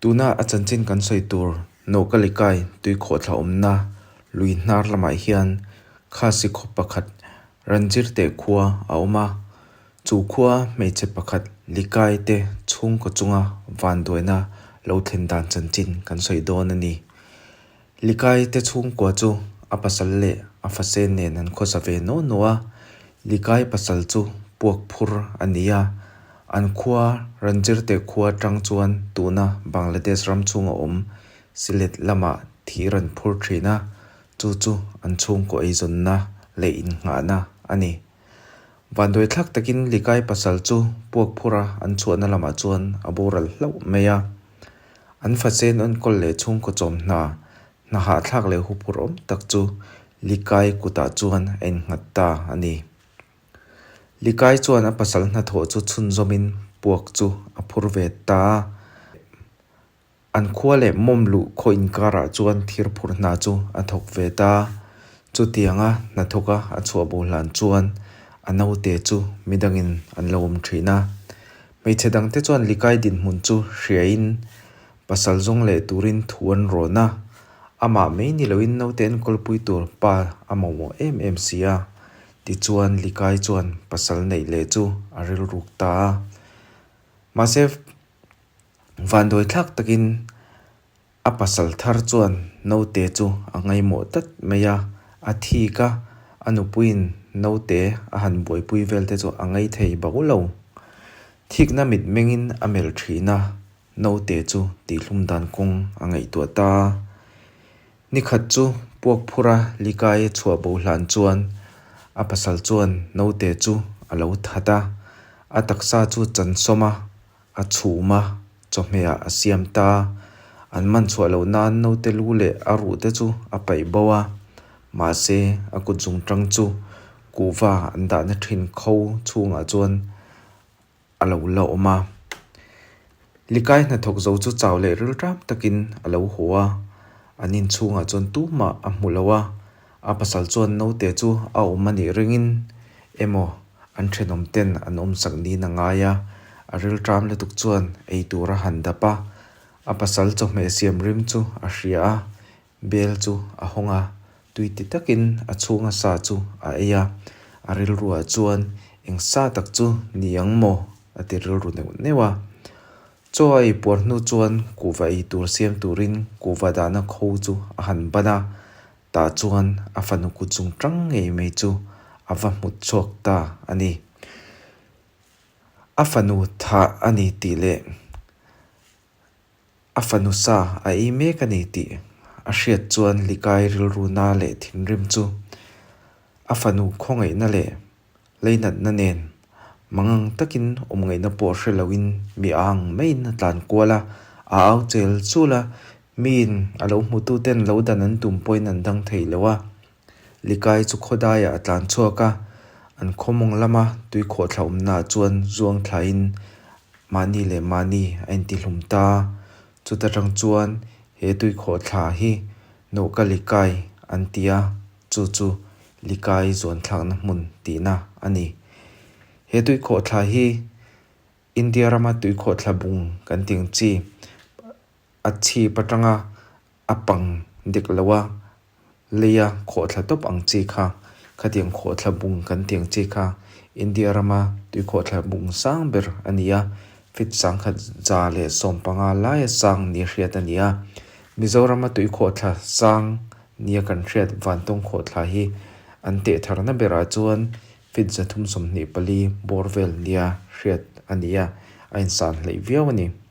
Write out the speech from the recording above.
Tuna a chanchin kan sawi tur Nawhkalikai tuikhawhthla awmna lui hnar lamah hian Khasi khaw pakhat Ranjirte khua a awm a. Chu khua hmeichhe pakhat Likai te chhungkaw chunga vanduaina lo thlen dan chanchin kan sawi dawn a ni. Likai te chhungkua chu a pasal leh a fase nen an khawsa ve naw naw a, Likai pasal chu puak phur a ni a, an khua Ranjirte khua tang chuan tuna Bangladesh ram chhunga awm Sylhet lamah thir an phur thin a, chu chu an chhungkaw eizawnna leh innghahna a ni. Vanduaithlak takin Likai pasal chu puak phura an chhuahna lamah chuan a boral hlauh mai a. An fasen enkawl leh chhungkaw chawm hna, hna hahthlak leh huphurh awm tak chu Likai kutah chuan a innghat ta a ni. Likai chuan a pasal hnathawh chu chhunzawmin puak chu a phur ve ta a. An khua leh mawm luh khaw inkarah chuan thir phurh hna chu a thawk ve ta. Chutianga hnathawka a chhuah bo hlan chuan a naute chu midangin an lo awm thin a. Hmeichhe dangte chuan Likai dinhmun chu hriain pasal zawng leh turin thu an rawn a. Amah mai ni loin naute enkawlpui tur pa a mamawh em em si a. Tichuan Likai chuan pasal neih leh chu a rilruk ta a. Mahse. Vanduaithlak takin a pasal thar chuan naute chu a ngaihmawh tlat mai a, a thik a, a nupuiin naute a han buaipui vel te chu a ngaithei bauh lo. Thikna mitmengin a melh thin a, naute chu tihhlum dan kawng a ngaihtuah ta a. Nikhat chu puak phura Likai chhuah bo hlan chuan a pasal chuan naute chu a lo that a, a taksa chu chansawm a, A chhum a, chawhmehah a siam ta. An man chhuah loh nan naute lu leh a ruh te chu a paih bo a, mahse a kut zung tang chu kuhva an dahna thin kho chhungah chuan a lo la awm a. Likai hnathawk zo chu chau leh rilram takin a lo haw a, an inchhungah chuan tumah a hmu lo a, A pasal chuan naute chu a awm a nih ringin emaw an thenawm ten an awmsak niin a ngai a, a rilṭam lutuk chuan ei tur a han dap a, a pasal chawhmeh siam rim chu a hria a, bel chu a hawng a, tui ti takin a chhunga sa chu a ei a, a rilruah chuan eng sa tak chu ni ang maw a ti rilru neuh neuh a. Chaw a ei puar hnu chuan kuhva ei tur siam turin kuhva dahna kho chu a han ban a, Tah chuan a fanu kut chung tang ngei mai chu a va hmut chhuak ta a ni. A fanu thah a ni tih leh a fanu sa a ei mek a ni tih a hriat chuan Likai rilru na leh thinrim chu a fanu khawngaihna leh leinatna nen mangang takin awmngaihna pawh hre loin mi ang maiin a tlan kual a, a au chel chul a, miin a lo hmutu ten lo dan an tum pawhin an dang thei lo a. Likai chu khawdaiah a tlan chhuak a, an khawmawng lama tuikhawhthla awmnaah chuan zuang thlain mahni leh mahni a intihlum ta. Chuta tang chuan he tuikhawhthla hi Nawhka Likai an ti a. Chu chu Likai zuanthlakna hmun tihna a ni. He tuikhawhthla hi India rama tuikhawhthla bung kan tih ang chi a chhip atanga a pang dik lo a, leia khawhthla tawp ang chi kha, khatiang khawhthla bung kan tih ang chi kha India rama tuikhawhthla bung sang ber a ni a, feet sangkhat 115 laia sang nia hriat a ni a. Mizorama tuikhawhthla sang Nia kan hriat Vantawng khawhthla hi an teh tharna berah chuan feet 324 bawr vel nia hriat a ni a, a insan hleih viau a ni.